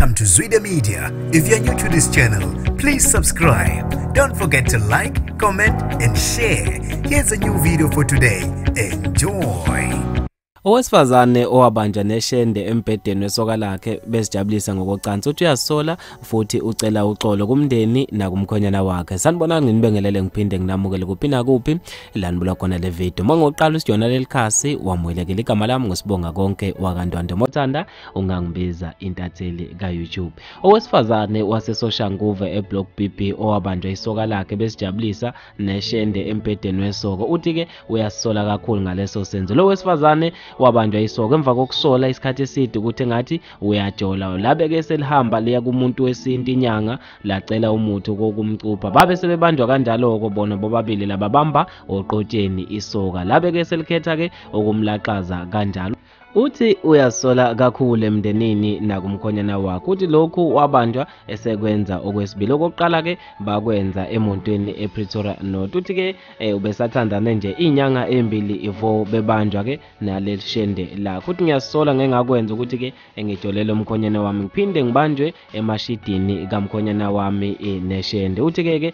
Welcome to Zwida Media. If you're new to this channel, please subscribe. Don't forget to like, comment, and share. Here's a new video for today. Enjoy. Owesifazane owabanjwa neshende embhedeni wesoka lakhe bezijabulisa ngokocansi uthi uyasola futhi ucela uxolo kumndeni nakumkhonyana wakhe. Sanibonani, nginibingelele ngiphinde nginamukele kuphi nakuphi la nibula khona le video. Uma ngoqala usijona leli khasi wamukelekile. Igama lami nguSibonga Konke wakaNtwande, mothanda ungangibiza intatheli ka-YouTube. Owesifazane waseSoshanguve eBlock BB owabanjwa isoka lakhe bezijabulisa neshende embhedeni wesoka uthi-ke uyasola kakhulu ngaleso senzo. Lo wesifazane wabanjwa isoka emva kokusola isikhathi eside ukuthi engathi uyajola. Labe ke selihamba liya kumuntu wesintu inyanga lacela umuthi kokumcupha. Babe sebebanjwa kanjalo-ko bona bobabili lababamba oqotsheni isoka. Labe ke selikhetha ke ukumlaxaza kanjalo. Uthi uyasola kakhulu emndenini nakumkhonyana wakhe. Uthi lokhu wabanjwa esekwenza okwesibili. Okokuqala ke bakwenza emontweni ePretoria North. Uthi ke ubesathandane nje inyanga embili ivo bebanjwa ke naleli shende lakhe. Uthi ngiyasola ngengakwenza ukuthi ke ngijolele umkhonyana wami ngiphinde ngibanjwe emashidini kamkhonyana wami neshende. Uthi ke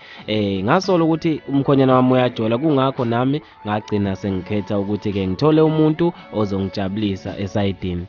ngasola ukuthi umkhonyana wami uyajola, kungakho nami ngagcina sengikhetha ukuthi ke ngithole umuntu ozongijabulisa esayidini.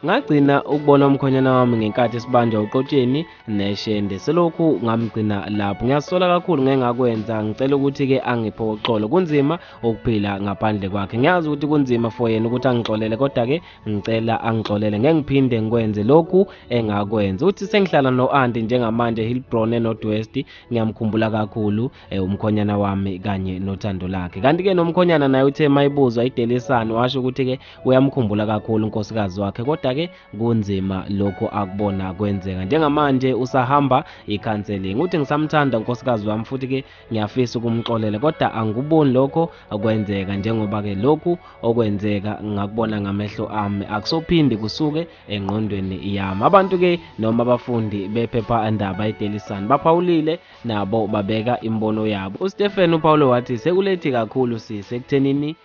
Ngagcina ukubona umkhonyana wami ngenkathi sibanjwa uqotsheni neshende. Selokhu ngamgcina lapho. Ngiyasola kakhulu ngengakwenza, ngicela ukuthi ke angiphe uxolo. Kunzima ukuphila ngaphandle kwakhe. Ngiyazi ukuthi kunzima for yena ukuthi angixolele, kodwa ke ngicela angixolele, ngeke ngiphinde ngikwenze lokhu engakwenza. Uthi sengihlala no-auntie njengamanje Hillbrow eNorth West, ngiyamkhumbula kakhulu umkhonyana wami kanye nothando lakhe. Kanti ke nomkhonyana naye uthe mayibuzwa idelisana washo ukuthi ke uyamkhumbula kakhulu unkosikazi wakhe, kodwa ke kunzima lokho akubona kwenzeka. Njengamanje usahamba i-counseling. Uthi ngisamthanda unkosikazi wami futhi ke ngiyafisa ukumxolela, kodwa angikuboni lokho okwenzeka, njengoba ke lokhu okwenzeka ngakubona ngamehlo ami, akusophindi kusuke engqondweni yami. Abantu ke noma abafundi bephephandaba iDaily baphawulile nabo babeka imbono yabo. UStephen uPaulo wathi sekulethi kakhulu sisi ekuthenini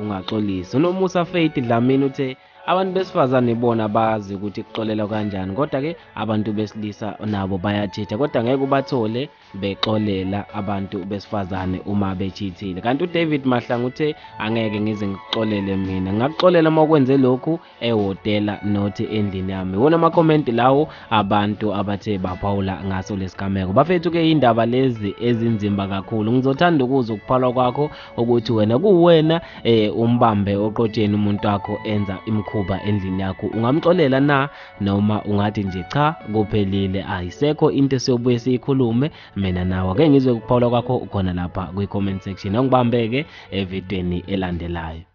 ungaxolisi. UNomusa Faith Dlamini uthe abantu besifazane bona bazi ukuthi kuxolelwa kanjani, kodwa ke abantu besilisa nabo bayachitha, kodwa ngeke ubathole bexolela abantu besifazane uma bechithile. Kanti uDavid Mahlangu uthe angeke ngize ngikuxolele mina, ngakuxolela uma ukwenze lokhu ehhotela not endlini yami. Wona amakhomenti lawo abantu abathe baphawula ngaso lesigameko. Bafethu ke indaba lezi ezinzima kakhulu. Ngizothanda ukuzwa ukuphalwa kwakho ukuthi wena kuwena umbambe oqotsheni umuntu wakho enza imikhuba endlini yakho, ungamxolela na noma ungathi nje cha kuphelile, ayisekho into esiyobuye siyikhulume mina nawe. Ake ngizwe ukuphawula kwakho khona lapha kwi-comment section. Angibambeke evidweni elandelayo.